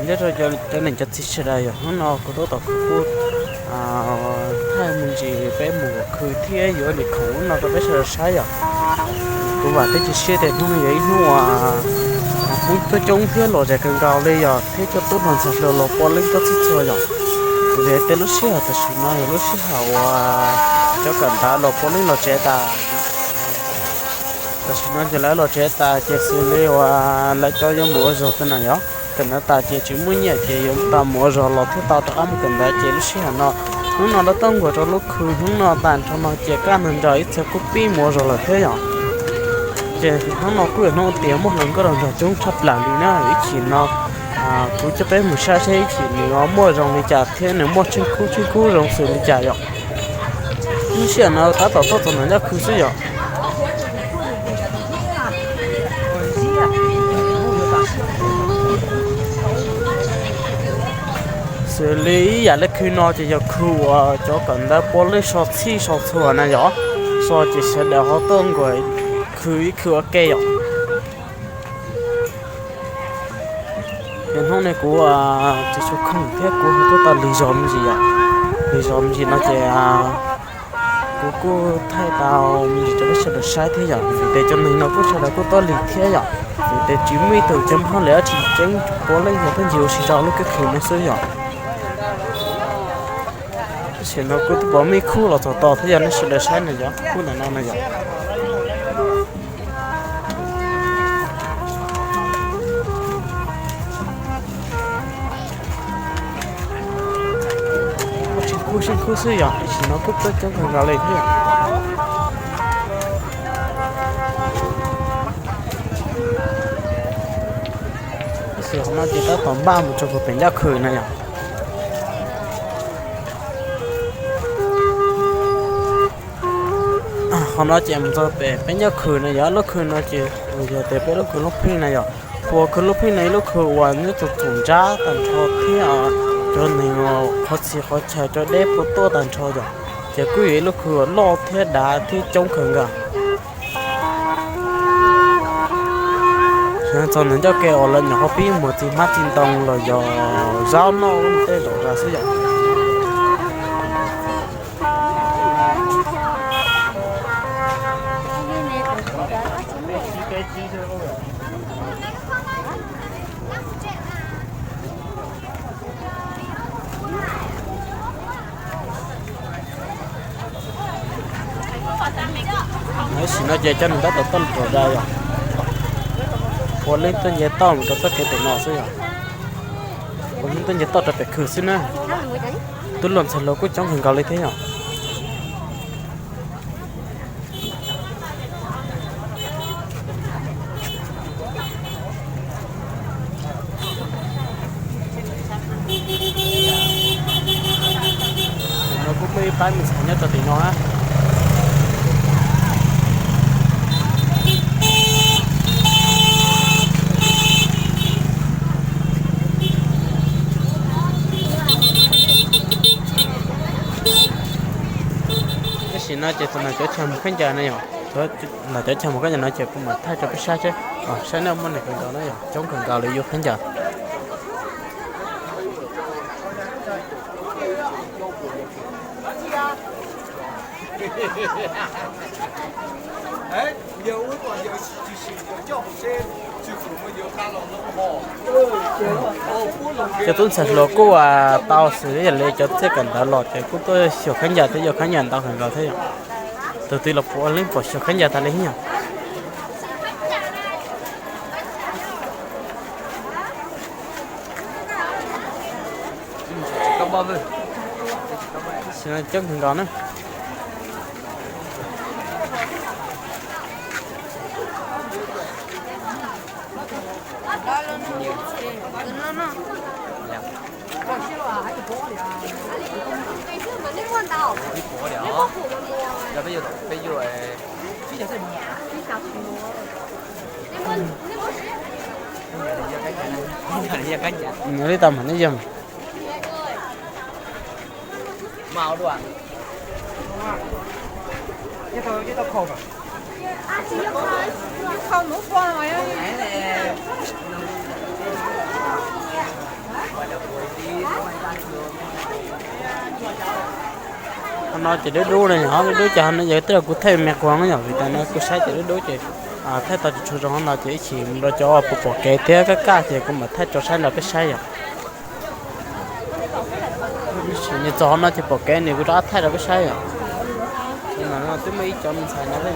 Thiab rau cov niam cov txiv sawv daws yom, hnub no kuv tab tom kuv kuj thaij me ntsis peb mus khw thiab yuav ib lwm khoom no rau peb sawv daws saib yom. Kuv vam thiab cia siab tias hnub no yog ib hnub uas Hmoob coob coob thiab lom zem kawg nkaus li yom, thiab coj tub hluas ntxhais hluas los puav leej coob txhij txhua yom. Vim tej lub sij hawm tam sim no yog lub sij hawm uas cov kawm ntawv los puav leej los tsev tas. Tam sim no ces lawv los tsev tas ces xws li uas lawv cov yuav mus ua zog tej no yom, kawm ntawv tas ces tsis muaj nyiaj ces yuav tau mus ua zog los thiaj tau rov qab mus kawm ntawv ces lub sij hawm no, hnub no lawv tuaj nkaus rau lub khw hnub no tag nrho no ces kaj ntug nrog ib txhia kuj pib mus ua zog lawm thiab yom. Ces hnub no kuj yog hnub tias muaj hluas nkauj hluas nraug coob tshaj plaws li na, ib chim no kuv coj peb mus saib seb ib chim nws muaj zoo li cas thiab nws muaj tsheej kub tsheej kub zoo xws li cas yom. Lub sij hawm no tab tom tuaj txog ntawm ncauj khw xwb yom. Xws li ib yam li khw no ces yog khw uas cov kawm ntawv puav leej so txhij so txhua na yom, so ces sawv daws ho tuaj nkaus khw ib khw ua ke yom. Ces hnub no kuv tsis tshua khoom thiab kuv ho tuaj tau lig zog me ntsis yom. Lig zog me ntsis no ces kuv kuj thaij tau me ntsis rau peb sawv daws saib thiab yom, vim tias cov neeg no kuj sawv daws kuj tuaj lig thiab yom. Vim tias tsis muaj ib tug cov Hmoob li dab tsi tseeb, puav leej yog tuaj ncig ua si rau lub khw no xwb yom. Tam sim no kuv twb pom muaj ib khub los txog tos thiab yog nej sawv daws saib na yom, khub ntawm no na yom. Tsheej kub tsheej kub xwb yom, tam sim no kuj tuaj coob kawg nkaus li thiab. Tab sis qhov no ces tab tom npaj mus rau puag pem ncauj khw na yom. Qhov no ces mus txog pem peb ncauj khw no yog lub khw no ces yog tias peb lub khw Looj Pheej na yom. Puag khw Looj Pheej no ib lub khw uas nyob txog txhum nrab tag nrho thiab cov neeg qhov txhia qhov chaw cov deb puas tuaj tag nrho yom. Ces kuj yog ib lub khw uas loj thiab dav thiab coob kawg nkaus. Txog ntawm ncauj ke uas lawv nyuam qhuav pib muag txiv hmab txiv ntoo los yog zaub noj tej zaum zas xwb yom. Tam sim no ces cov neeg tab tom tuaj rau zas yom. Puav leej tuaj nce toj mus rau txoj kev pem no xwb yom. Puav leej tuaj nce toj rau pem khw xwb na. Tub hluas ntxhais hluas kuj coob kawg nkaus li thiab yom. No kuj muaj ib pab me ntxhais nyob rau tim no na. Tam sim no ces txog ntawm cov chaw mus khaub ncaws na yom, ntawm cov chaw mus khaub ncaws no ces kuv mam thaij rau peb saib seb, saib nej muaj neeg kawg nkaus na yom, coob kawg nkaus li yuav khaub ncaws. Cov tub ntxhais hluas kuj tau xws li yog li cov txij kawm ntawv los ces kuj tuaj xyuas khaub ncaws thiab yuav khaub ncaws ntau kawg nkaus thiab yom. Tus twg los puav leej pom xyuas khaub ncaws tas li thiab yom. Coob kawg nkaus na. Li tau mas nej yog No ces dub dub ne yom, dub dub ces no yog tej zaum kuv thaij me quas no yom, vim tias no kuv saib ces dub dub ces thaij tau tsis tshua zoo no ces ib chim nrog cov uas pom kev thiab kaj kaj ces kuv mam thaij rau saib nrog peb saib yom. Nws txog no ces pom kev nws kuv rov qab thaij rau peb saib yom. Twb muaj ib cov me ntxhais no thiab.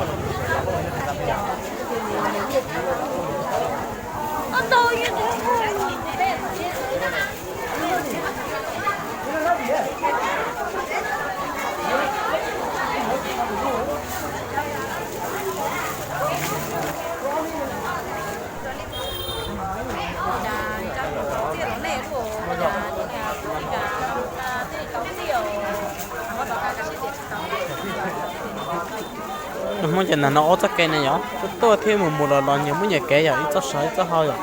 Hmoob ces ntawm no ob txoj kev ne yom, tuaj tuaj thiab mus mus los los nyias muaj nyias kev yom, ib txoj saum ib txoj hauv yom.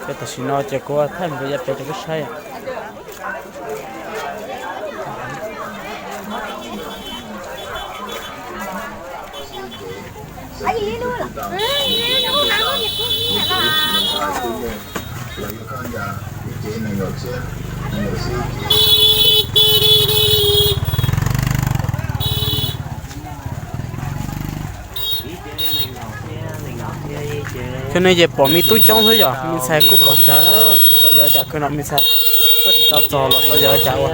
Ces tam sim no ces kuv thaij mus rau yav pem rau peb saib yom. Cov no ces pom me tub coob xwb yom, me ntxhais kuj pom tsawg, xyov yog cas kwv no me ntxhais tuaj tsis tau txog los xyov yog cas ua.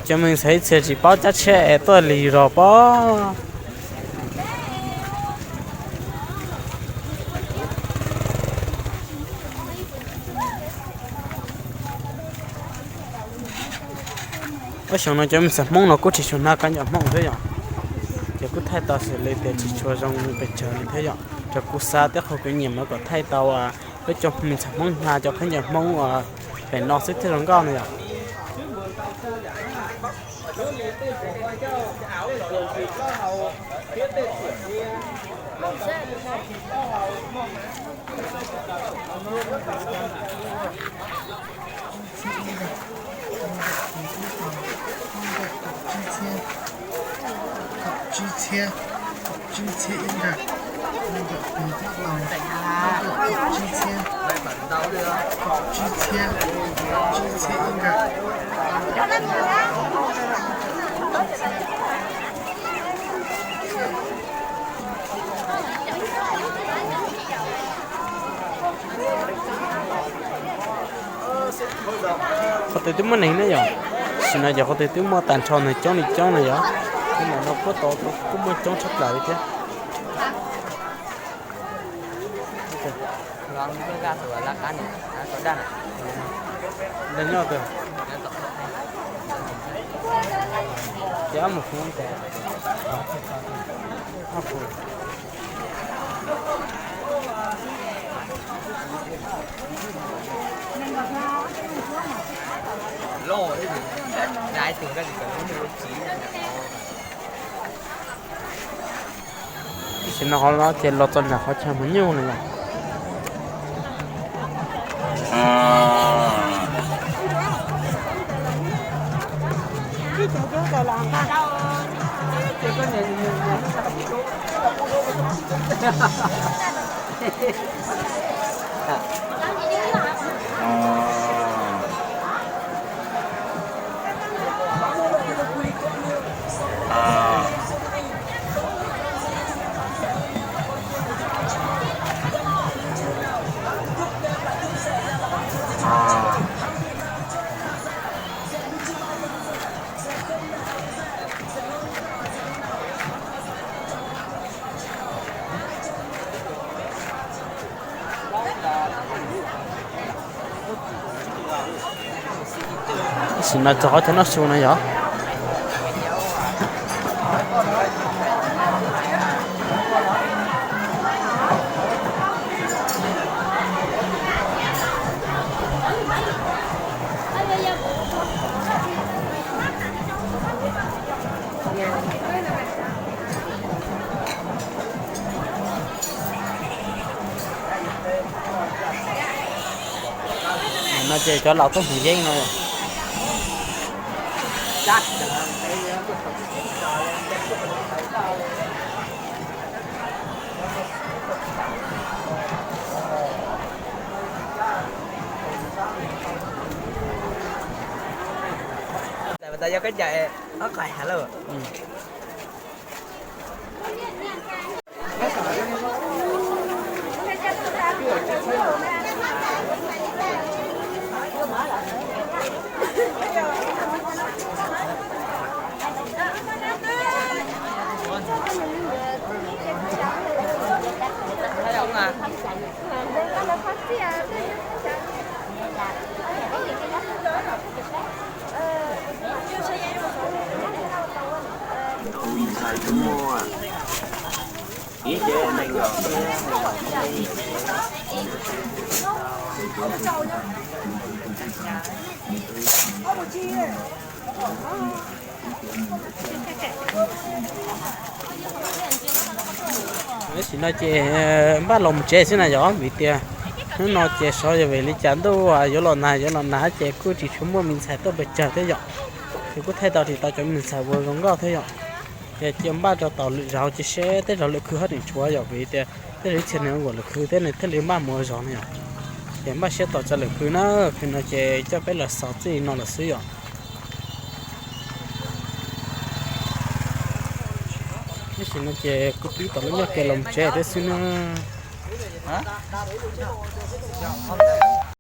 Cov me ntxhais ib txhia tsis paub cab tsheb es tuaj lig zog pob. Ob xyoo no cov me ntxhais Hmoob no kuj tsis tshua hnov khaub ncaws Hmoob thiab yom, ces kuj thaij tau xws li tias tsis tshua zoo pes tsawg li thiab yom. Rau kuv xav thiab qhov kuv nyiam mas kom thaij tau peb cov me ntxhais Hmoob hnav cov khaub ncaws Hmoob uas pem no xwb thiaj zoo nkauj no yom. Kaum tsib txhiab, kaum tsib txhiab ib nkawg, kaum tsib txhiab, kaum tsib txhiab, kaum tsib txhiab ib nkawg. Qhov twg twb muaj neeg ne yom, tam sim no ces qhov twg twb muaj tag nrho neeg coob li coob no yom. Ntawm no puab tod kuj muaj coob tshaj plaws li thiab. Ntawm nyob twg? Ces ob mus hu tes. Tam sim no qhov no ces los txog nram qhov chaw mus nyuj no yom. Tam sim no txog qhov chaw noj su no yom. No ces cov laus tuaj hmoov yeeb no. Yog koj cais ob qais has lauj. Tam sim no ces npaj los mus tsev xwb na yom, vim tias hnub no ces xyov yog vim li cas ntuj yuav los nag yuav los nag ces kuj tsis tshua muaj me ntxhais tuaj pes tsawg thiab yom. Ces kuj thaij tau tsis tau cov me ntxhais uas zoo nkauj thiab yom. Ces cia npaj rau tom lwm zaus cia seb tej zaum lwm khw haj tseem tshuav yom, vim tias tej zaum ib txhia nws ua lwm khw thiab nws thiaj li npaj mus ua zog na yom. Ces npaj siab tos tso lwm khw na, khw no ces coj peb los xaus txij no lawm xwb yom. Tab sis no ces kuv pib tom lub nyob ke los tsev thiab xwb na.